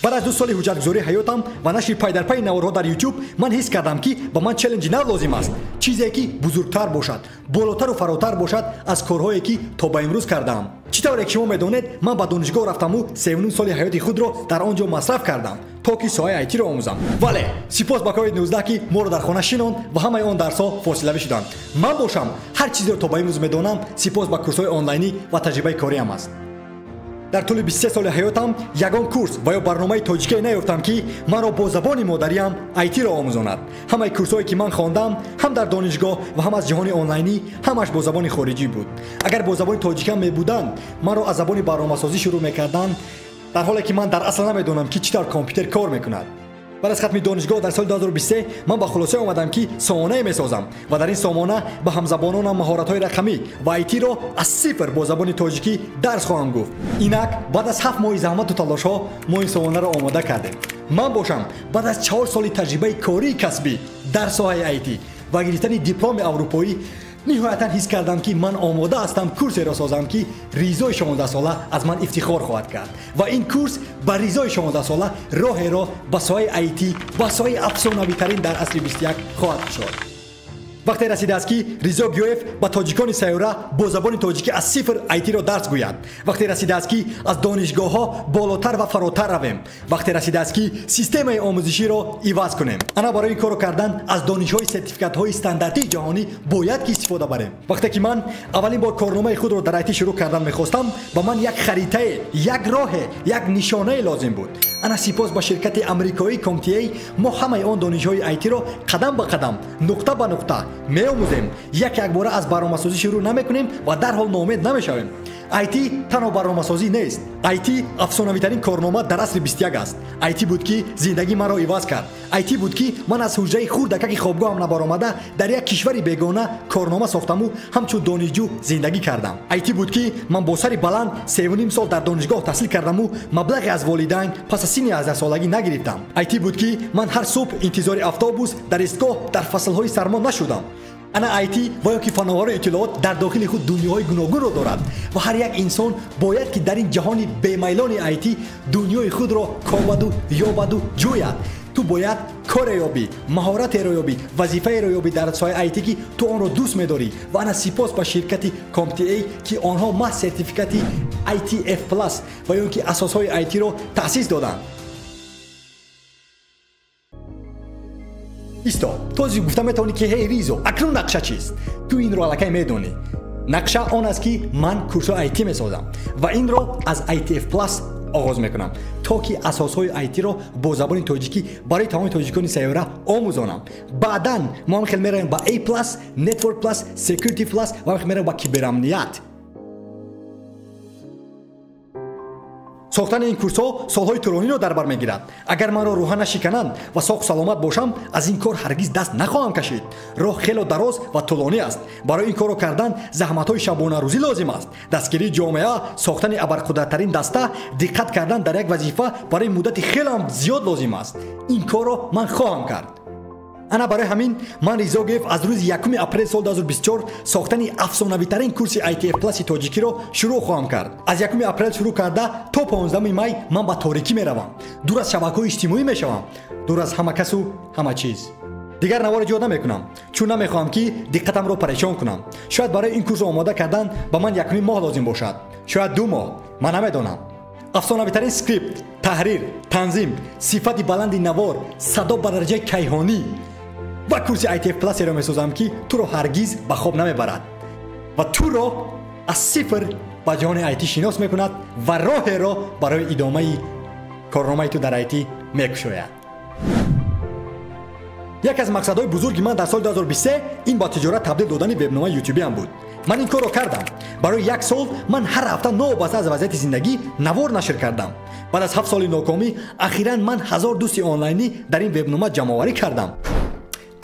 Баъд аз 2 соли ҳуҷҷатгузории ҳаётам ва нашри пайдарпайи наворҳо дар YouTube, ман ҳис кардам, ки ба ман челленҷи нав лозим аст. Чизе ки бузургтар бошад, болотару фаротар бошад аз корҳое ки то ба имрӯз кардаам. Чӣ тавре ки шумо медонед, ман ба донишгоҳ рафтаму 3,5 соли ҳаёти худро дар он ҷо масраф кардам, то ки соҳаи айтиро омӯзам. Вале сипос ба COVID-19, ки моро дар хона шинонд ва ҳамаи он дарсҳо фосилавӣ шуданд. Ман бошам, ҳар чизеро то ба имрӯз медонам, сипос ба курсҳои онлайнӣ ва таҷрибаи кориам аст. Дар тӯли 23 соли ҳаётам ягон курс ва ё барномаи тоҷикие наёфтам, ки маро бо забони модариам айтиро омӯзонад. Ҳамаи курсҳое ки ман хондам, ҳам дар донишгоҳ ва ҳам аз ҷаҳони онлайнӣ, ҳамаш бо забони хориҷӣ буд. Агар бо забони тоҷикам мебуданд, маро аз забони барномасозӣ шурӯъ мекарданд, дар ҳоле ки ман дар асл намедонам, ки чӣ тавр компютер кор мекунад. Баъд аз хатми донишгоҳ дар соли 2023 ман ба хулоса омадам, ки сомонае месозам ва дар ин сомона ба ҳамзабононам маҳоратҳои рақамӣ ва айтиро аз сифр бо забони тоҷикӣ дарс хоҳам гуфт. Инак баъд аз 7 моҳи заҳмату талошҳо мо ин сомонаро омода кардем. Ман бошам, баъд аз 4 соли таҷрибаи кории касбӣ дар соҳаи айти ва гирифтани дипломи аврупоӣ, ниҳоятан ҳис кардам, ки ман омода ҳастам курсеро созам, ки Ризои 16сола аз ман ифтихор хоҳад кард ва ин курс ба Ризои 16сола роҳеро ба соҳаи айти, ба соҳаи афсонавитарин дар асри 21 хоҳад кушод. Вақте расидааст, ки Ризо Гиёев ба тоҷикони сайёра бо забони тоҷикӣ аз сифр айтиро дарс гӯяд. Вақте расидааст, ки аз донишгоҳҳо болотар ва фаротар равем. Вақте расидааст, ки системаи омӯзиширо иваз кунем. Ана барои ин корро кардан аз донишҳои сертификатҳои стандартии ҷаҳонӣ бояд ки истифода барем. Вақте ки ман аввалин бор корномаи худро дар айти шурӯъ кардан мехостам, ба ман як харитае, як роҳе, як нишонае лозим буд. Ана сипос ба ширкати амрикоии CompTIA мо ҳамаи он донишҳои айтиро қадам ба қадам, нуқта ба нуқта меомӯзем. Як якбора аз барномасозӣ шурӯъ намекунем ва дарҳол ноумед намешавем. Айти танҳо барномасозӣ нест. Айти афсонавитарин корнома дар асри 21 аст. Айти буд, ки зиндагии маро иваз кард. Айти буд, ки ман аз ҳуҷраи хурдакаки хобгоҳам набаромада, дар як кишвари бегона корнома сохтаму ҳамчун донишҷӯ зиндагӣ кардам. Айти буд, ки ман бо сари баланд 3,5 сол дар донишгоҳ таҳсил кардаму маблағе аз волидайн пас аз синни 18солагӣ нагирифтам. Айти буд, ки ман ҳар субҳ интизори автобус дар истгоҳ дар фаслҳои сармо нашудам. Ана айти ва ё ки фановарои иттилоот дар дохили худ дунёҳои гуногунро дорад ва ҳар як инсон бояд ки дар ин ҷаҳони бемайлони айти дунёи худро коваду ёбаду ҷӯяд. Ту бояд коре ёбӣ, маҳоратеро ёбӣ, вазифаеро ёбӣ дар соҳаи айти, ки ту онро дӯст медорӣ. Ва ана сипос ба ширкати CompTIA, ки онҳо маҳз сертификати ITF Plus ва ё ки асосҳои айтиро таъсис доданд. Исто, този гуфта метавонӣ, ки ҳей Ризо, акнун нақша чист? Ту инро аллакай медонӣ. Нақша он аст, ки ман курсҳои айти месозам ва инро аз ITF Plus оғоз мекунам, то ки асосҳои айтиро бо забони тоҷикӣ барои тамоми тоҷикони сайёра омӯзонам. Баъдан мо ҳам хел меравем ба A Plus, Network Plus, Security Plus ва ҳам хел меравем ба киберамният. Сохтани ин курсҳо солҳои тӯлониро дар бар мегирад. Агар манро рӯҳа нашикананд ва соғу саломат бошам, аз ин кор ҳаргиз даст нахоҳам кашид. Роҳ хело дароз ва тӯлонӣ аст. Барои ин корро кардан заҳматҳои шабонарӯзӣ лозим аст. Дастгирии ҷомеа, сохтани абарқудраттарин даста, диққат кардан дар як вазифа барои муддати хелам зиёд лозим аст. Ин корро ман хоҳам кард. Ана барои ҳамин ман Ризо Гиёев аз рӯзи 1 апрел соли 2024 сохтани афсонавитарин курси ITF Plus тоҷикиро шурӯъ хоҳам кард. Аз 1 апрел шурӯъ карда то 15 май ман ба торикӣ меравам. Дур аз шабакаҳои иҷтимоӣ мешавам. Дур аз ҳама касу ҳама чиз. Дигар навор эҷод намекунам, чун намехоҳам, ки диққатамро парешон кунам. Шояд барои ин курсро омода кардан ба ман 1,5 моҳ лозим бошад, шояд 2 моҳ, ман намедонам. Афсонавитарин скрипт, таҳрир, танзим, сифати баланди навор, садо ба дараҷаи кайҳонӣ ва курси ITF Plus-еро месозам, ки туро ҳаргиз ба хоб намебарад ва туро аз сифр ба ҷаҳони IT шинос мекунад ва роҳеро барои идомаи корномаи ту дар IT мекушояд. Яке аз мақсадҳои бузурги ман дар соли 2023 ин ба тиҷорат табдил додани вебномаи ютубиам буд. Ман ин корро кардам. Барои як сол ман ҳар ҳафта новобаста аз вазъияти зиндагӣ навор нашр кардам. Баъд аз 7 соли нокомӣ ахиран ман 1000 дӯсти онлайнӣ дар ин вебнома ҷамъоварӣ кардам.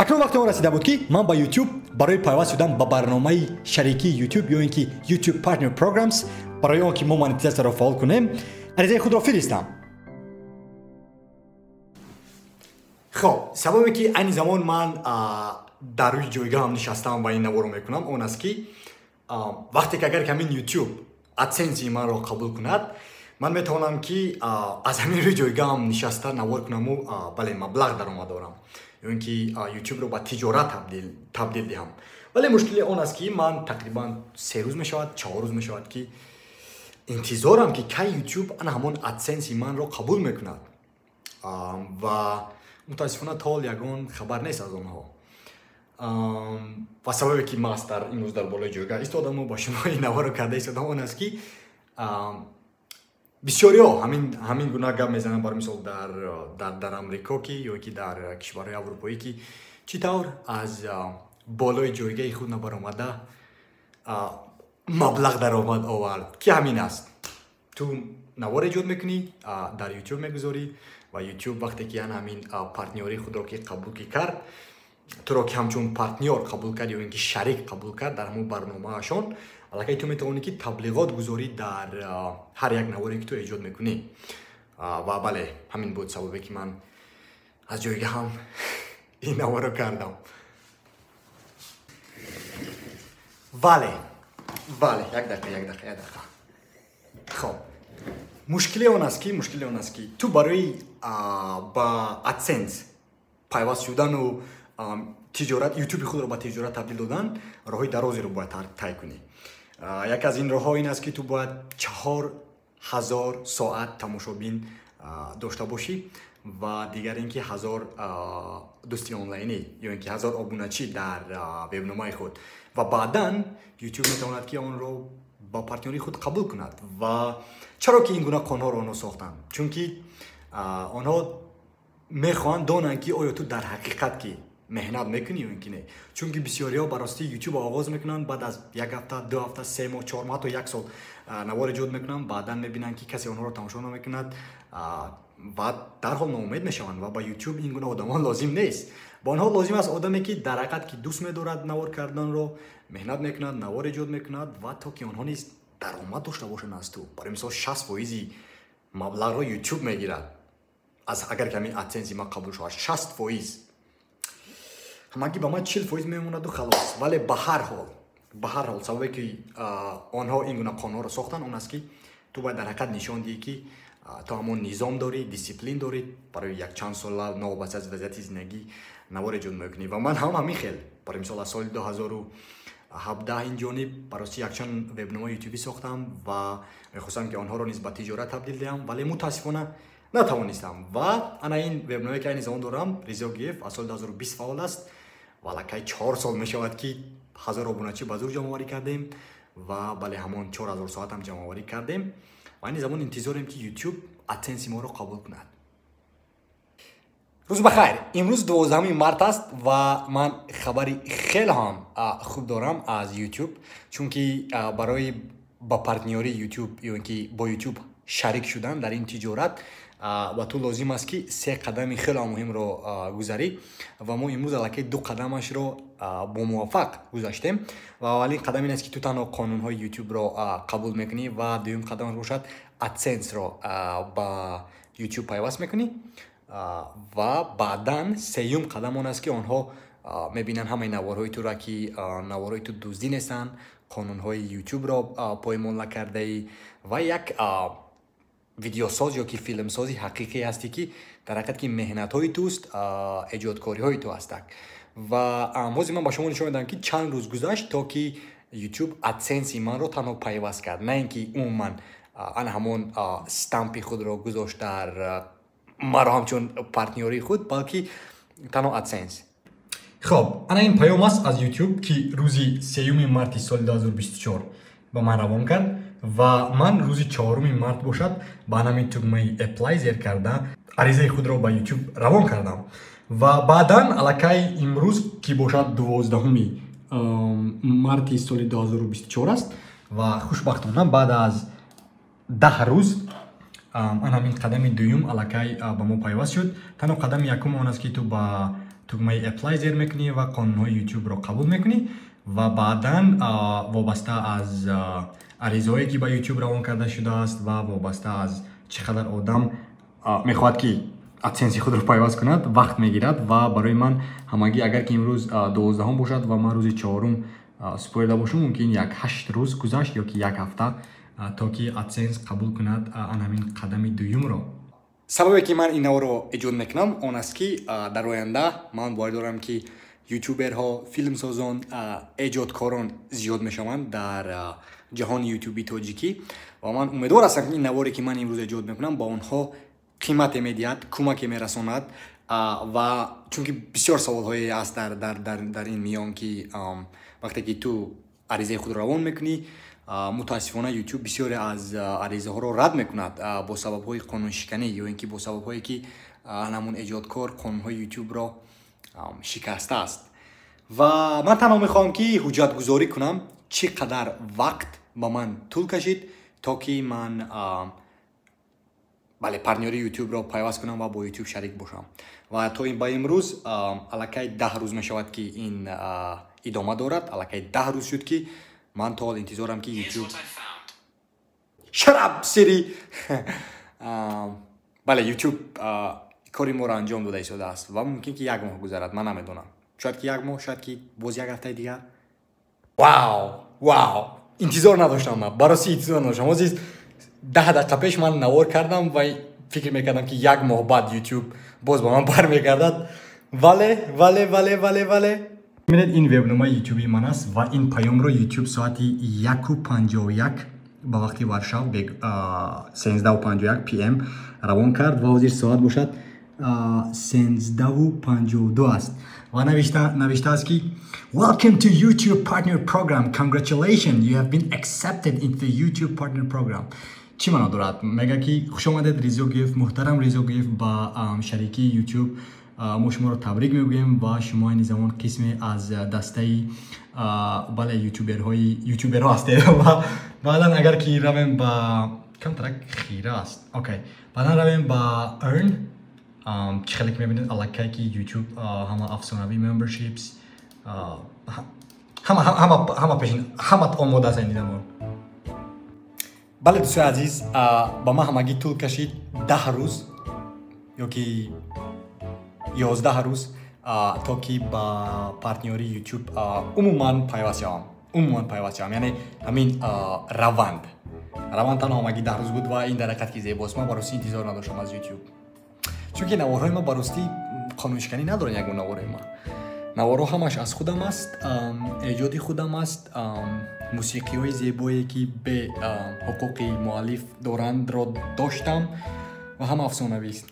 Акнун вақти он расида буд, ки ман ба YouTube барои пайваст шудан ба барномаи шарикии YouTube ё ин ки YouTube Partner Programs, барои он ки мо монетизатсияро фаъол кунем, аризаи худро фиристам. Хоб, сабабе ки айни замон ман дар рӯи ҷойгоҳам нишастам ва ин наворо мекунам, он аст, ки вақте ки агар ҳамин YouTube AdSense маро қабул кунад, Ман метавонам, ки аз ҳамин рӯи ҷойгаҳам нишаста навор кунаму, бале, маблағ даромад дорам ё ин ки ютубро ба тиҷорат табдил диҳам. Вале мушкили он аст, ки ман тақрибан 3 рӯз мешавад, 4 рӯз мешавад, ки интизорам, ки кай ютуб ана ҳамон адсенси манро қабул мекунад, ва мутаассифона то ҳол ягон хабар нест аз онҳо. Ва сабабе, ки ман дар имрӯз дар болои ҷойгаҳ истодаму ба шумо ин наворро карда истодам, он аст, ки бисёриҳо ҳамин гуна гап мезананд. Барои мисол, дар Амрико ки ё ки дар кишварҳои аврупоӣ, ки чӣ тавр аз болои ҷойгаҳи худ набаромада маблағ даромад овард, ки ҳамин аст: ту навор эҷод мекунӣ, дар ютуб мегузорӣ ва ютуб вақте ки ана ҳамин партнёрии худро ки қабул ки кард, туро ки ҳамчун партнёр қабул кард ё ин ки шарик қабул кард дар ҳамон барномаашон, аллакай ту метавонӣ, ки таблиғот гузорӣ дар ҳар як наворе, ки ту эҷод мекунӣ. Ва бале, ҳамин буд сабабе, ки ман аз ҷойгаҳам ин наворро кардам. Вале як дақиқа, як дақиқа, як дақиқа. Хоб, мушкили он аст, ки ту барои ба адсенс пайваст шудану тиҷорат, ютуби худро ба тиҷорат табдил додан, роҳҳои дарозеро бояд тай кунӣ. Яке аз ин роҳҳо ин аст, ки ту бояд 4000 соат тамошобин дошта бошӣ ва дигар ин ки 1000 дӯсти онлайнӣ ё ин ки 1000 обуначӣ дар вебномаи худ, ва баъдан ютуб метавонад, ки онро ба партнёрии худ қабул кунад. Ва чаро ки ин гуна қонунҳоро онҳо сохтанд? Чунки онҳо мехоҳанд донанд, ки оё ту дар ҳақиқат ки меҳнат мекунӣ ё ин ки не. Чунки бисёриҳо ба ростӣ ютуб оғоз мекунанд, баъд аз як ҳафта, 2 ҳафта, 3 моҳ, 4 моҳ, ҳатто як сол навор эҷод мекунанд, баъдан мебинанд, ки касе онҳоро тамошо намекунад ва дарҳол ноумед мешаванд. Ва ба ютуб ин гуна одамон лозим нест. Ба онҳо лозим аст одаме, ки дар ҳақиқат ки дӯст медорад навор карданро, меҳнат мекунад, навор эҷод мекунад ва то ки онҳо низ даромад дошта бошанд аз ту. Барои мисол, 60 фоизи маблағро ютуб мегирад. Аз агар ки ҳамин адсенси ман қабул шавад, 60 фоиз, ҳамагӣ ба ман 40 фоиз мемонаду халос. Вале ба ҳар ҳол сабабе, ки онҳо ин гуна қонунҳоро сохтанд, он аст, ки ту бояд дар ҳақиқат нишон диҳӣ, ки ту ҳамон низом дорӣ, дисциплин дорӣ, барои якчанд сола новобаста аз вазъияти зиндагӣ навор эҷод мекунӣ. Ва ман ҳам ҳамин хел, барои мисол, аз соли 2017 ин ҷониб барости якчанд вебномаи ютубӣ сохтам ва мехостам, ки онҳоро низ ба тиҷорат табдил диҳам, вале мутаассифона натавонистам. Ва ана ин вебномае, ки айни замон дорам, Ризогиев, аз соли 2020 фаъол аст ва аллакай 4 сол мешавад, ки 1000 обуначӣ ба зур ҷамъоварӣ кардем ва бале, ҳамон 4000 соатам ҷамъоварӣ кардем ва айни замон интизорем, ки ютуб адсенси моро қабул кунад. Рӯз бахайр! Имрӯз 12 март аст ва ман хабари хеле ҳам хуб дорам аз ютуб, чунки барои ба партнёрии ютуб ё ин ки бо ютуб шарик шудан дар ин тиҷорат ба ту лозим аст, ки се қадами хеле муҳимро гузарӣ. Ва мо имрӯз аллакай ду қадамашро бомуваффақ гузаштем. Ва аввалин қадам ин аст, ки ту танҳо қонунҳои ютубро қабул мекунӣ, ва дуюм қадамаш бошад, адсенсро ба ютуб пайваст мекунӣ, ва баъдан сеюм қадам он аст, ки онҳо мебинанд ҳамаи наворҳои тура, ки наворҳои ту дуздӣ нестанд, қонунҳои ютубро поймол накардаӣ ва як видеосоз ё ки филмсози ҳақиқӣ ҳастӣ, ки дар ҳақиқат ки меҳнатҳои туст, эҷодкориҳои ту ҳастак. Ва ҳозир ман ба шумо нишон медиҳам, ки чанд рӯз гузашт, то ки ютуб адсенси манро танҳо пайваст кард, на ин ки умуман ана ҳамон стампи худро гузошт дар маро ҳамчун партнёрии худ, балки танҳо адсенс. Хоб, ана ин паём аст аз ютуб, ки рӯзи 3 марти соли 2024 ба ман равон кард ва ман рӯзи 4 март бошад ба ҳамин тугмаи apply зер карда, аризаи худро ба ютуб равон кардам. Ва баъдан аллакай имрӯз, ки бошад 12 марти соли 2024 аст, ва хушбахтона баъд аз 10 рӯз ан ҳамин қадами дуюм аллакай ба мо пайваст шуд. Танҳо қадами якум он аст, ки ту ба тугмаи apply зер мекунӣ ва қонунҳои ютубро қабул мекунӣ, ва баъдан вобаста аз аризаҳое, ки ба ютуб равон карда шудааст, ва вобаста аз чӣ қадар одам мехоҳад, ки адсенси худро пайваст кунад, вақт мегирад. Ва барои ман ҳамагӣ, агар ки имрӯз 12-ум бошад ва ман рӯзи чорум супорида бошам, мумкин як 8 рӯз гузашт ё ки як ҳафта. то ки AdSense қабул кунад ан ҳамин қадами дуюмро. Сабабе ки ман ин наворро эҷод мекунам он аст, ки дар оянда ман бовар дорам, ки ютуберҳо, филмсозон, эҷодкорон зиёд мешаванд дар ҷаҳони ютуби тоҷикӣ ва ман умедвор ҳастам, ки ин наворе, ки ман имрӯз эҷод мекунам, ба онҳо қимате медиҳад, кӯмаке мерасонад. Ва чунки бисёр саволҳое аст дар ин миён, ки вақте ки ту аризаи худро равон мекунӣ, мутаассифона, ютуб бисёре аз аризаҳоро рад мекунад бо сабабҳои қонуншиканӣ ё ин ки бо сабабҳое ки ҳамун эҷодкор қонунҳои ютубро шикастааст. Ва ман танҳо мехоҳам, ки ҳуҷҷатгузорӣ кунам, чӣ қадар вақт ба ман тӯл кашид, то ки ман, бале, партнёри ютубро пайваст кунам ва бо ютуб шарик бошам. Ва то ба имрӯз аллакай 10 рӯз мешавад, ки ин идома дорад. Аллакай 10 рӯз шуд, ки ман то ҳол интизорам, ки ютуб. Shut up, Siri! Бале, ютуб кори моро анҷом дода истодааст ва мумкин ки як моҳ гузарад, ман намедонам, шояд ки як моҳ, шояд ки боз як ҳафтаи дигар. Вау, вау, интизор надоштам, ман барости интизор надоштам. Ҳозир 10 дақиқа пеш ман навор кардам ва фикр мекардам, ки як моҳ баъд ютуб боз ба ман бармегардад. Вале бинед, ин вебномаи ютуби ман аст ва ин паёмро ютуб соати 1:51 ба вақти Варшав, 13:51 PM равон кард ва ҳозир соат бошад 13:52 аст ва навиштааст, ки "Welcome to YouTube Partner Program. Congratulations, you have been accepted into the YouTube Partner Program." Чӣ маъно дорад? Мега, ки хуш омадед, Ризогиев, муҳтарам Ризогиев, ба шарикии YouTube. Мо шуморо табрик мегӯем ва шумо айни замон қисме аз дастаи, бале, ютуберҳо ҳастед. Ва баъдан агар ки равем ба, камтарак хира аст, окей, баъдан равем ба Earn, чӣ хеле ки мебинед, аллакай ки YouTube ҳама афсонавӣ memberships, ҳама пешин, ҳама омода аст айни замон. Бале, дӯстои азиз, ба ман ҳамагӣ тӯл кашид 10 рӯз ё ки 11 рӯз, то ки ба партнёри YouTube умуман пайваст шавам, умуман пайваст шавам. Яъне ҳамин раванд танҳо ҳамагӣ 10 рӯз буд ва ин дар ҳақиқат ки зебост. Ман баростӣ интизор надоштам аз YouTube, чунки наворҳои ман баростӣ қонуншиканӣ надоранд. Ягон наворҳои ман, наворҳо ҳамаш аз худам аст, эҷоди худам аст, мусиқиҳои зебое, ки бе ҳуқуқи муаллиф дорандро доштам ва ҳама афсонавист.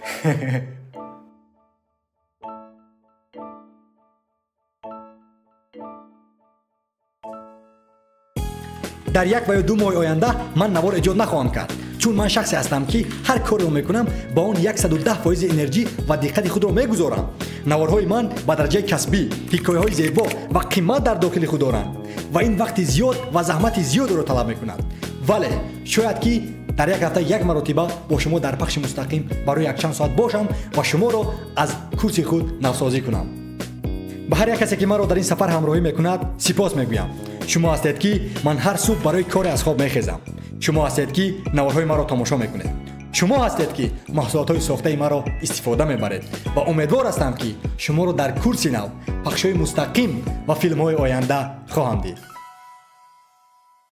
Дар як ва ё 2 моҳи оянда ман навор эҷод нахоҳам кард, чун ман шахсе ҳастам, ки ҳар кореро мекунам, ба он 110 фоизи энерҷӣ ва диққати худро мегузорам. Наворҳои ман ба дараҷаи касбӣ, ҳикояҳои зебо ва қимат дар дохили худ доранд ва ин вақти зиёд ва заҳмати зиёдеро талаб мекунад. Вале шояд ки дар як ҳафта як маротиба бо шумо дар пахши мустақим барои якчанд соат бошам ва шуморо аз курси худ навсозӣ кунам. Ба ҳар як касе, ки маро дар ин сафар ҳамроҳӣ мекунад, сипос мегӯям. Шумо ҳастед, ки ман ҳар субҳ барои коре аз хоб мехезам. Шумо ҳастед, ки наворҳои маро тамошо мекунед. Шумо ҳастед, ки маҳсулотҳои сохтаи маро истифода мебаред ва умедвор ҳастам, ки шуморо дар курси нав, пахшҳои мустақим ва филмҳои оянда хоҳам дид.